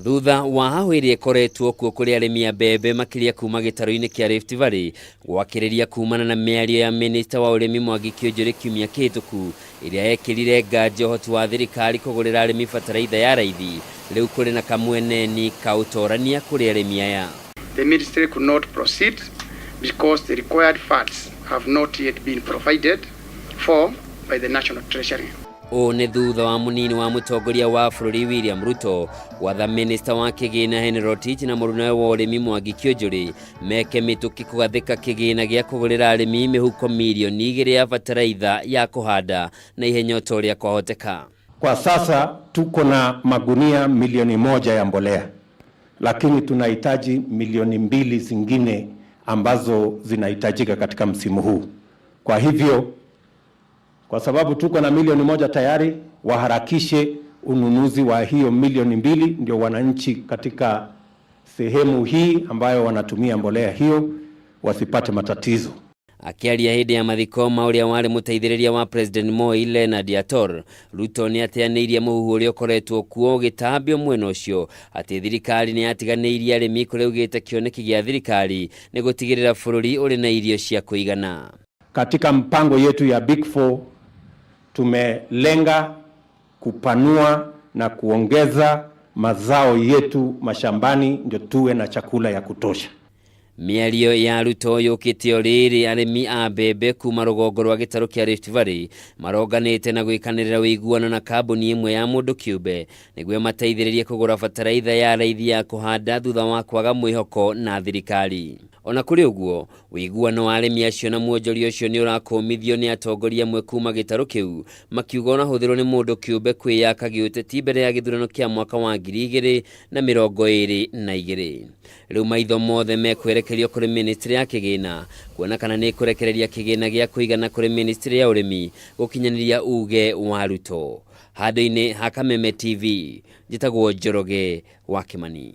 Thutha wa hahũ ĩrĩa ĩkoretwo kuo kũrĩ arĩmi a mbembe makĩria kuma gĩtarũ-inĩ kĩa Rift Valley gwakĩrĩria kumana na mĩario ya minista wa ũrĩmi Mwangi Kĩũnjũrĩ kiumia kĩhĩtũku ĩrĩa yekĩrire nganja ũhoti wa thirikari kũgũrĩra arĩmi bataraitha ya raithi, rĩu kũrĩ na kamweneni ka ũtorania kũrĩ arĩmi aya. The ministry could not proceed because the required funds have not yet been provided for by the National Treasury. Ũũ nĩ thutha wa mũnini wa mũtongoria wa bũrũri William Ruto gwatha minista wa kĩgĩna Henry Rotich na mũrunawe wa ũrĩmi Mwangi Kĩũnjũrĩ meke mĩtũkĩ kũgathĩka kĩgĩna gĩa kũgũrĩra arĩmi mĩhuko mirioni 2 ya bataraitha ya kũhanda na ihenya o ta ũrĩa kwahoteka. Kwa sasa tuko na magunia milioni 1 ya mbolea, lakini tunahitaji milioni 2 zingine ambazo zinahitajika katika msimu huu. Kwa hivyo, kwa sababu tuko na milioni 1 tayari, waharakishe ununuzi wa hiyo milioni 2 ndio wananchi katika sehemu hii ambayo wanatumia mbolea hiyo wasipate matatizo. Akĩaria hĩndĩ ya mathiko ma ũrĩa warĩ mũteithĩrĩria wa President Moi Leonard Yator, Ruto nĩ ateanĩirie mũhuhu ũrĩa ũkoretwo kuo ũgĩtambio mwena ũcio atĩ thirikari nĩ yatiganĩirie arĩmi, kũrĩa augĩte kĩoneki gĩa thirikari nĩ gũtigĩrĩra bũrũri ũrĩ na irio cia kũigana. Katika mpango yetu ya Big Four tumelenga kupanua na kuongeza mazao yetu mashambani ndio tuwe na chakula ya kutosha. Mĩario ya Ruto yũkĩte o rĩrĩ arĩmi a mbembe kuma rũgongo rwa gĩtarũ kĩa Rift Valley maronganĩte na gwĩkanĩrĩra ũiguano na kambuni ĩmwe ya mũndũ kĩũmbe nĩguo ĩmateithĩrĩrie kũgũra bataraitha ya raithi ya kũhanda thutha wa kwaga mwĩhoko na thirikari. Ona kũrĩ ũguo, ũiguano wa arĩmi acio na mwonjoria ũcio nĩ ũrakũmithio nĩ atongoria amwe kuma gĩtarũ kĩu makiuga ũrahũthĩrwo nĩ mũndũ kĩũmbe kwĩyaka gĩũteti mbere ya gĩthurano kĩa mwaka wa 2022. Rĩu maitho mothe mekwerekerio kũrĩ ministry ya kĩgĩna kuona kana nĩ ĩkũrekereria kĩgĩna gĩa kũigana kũrĩ ministry ya ũrĩmi gũkinyanĩria uge wa Ruto. Handũ-inĩ ha Kameme TV, njĩtagwo Njoroge wa Kimani.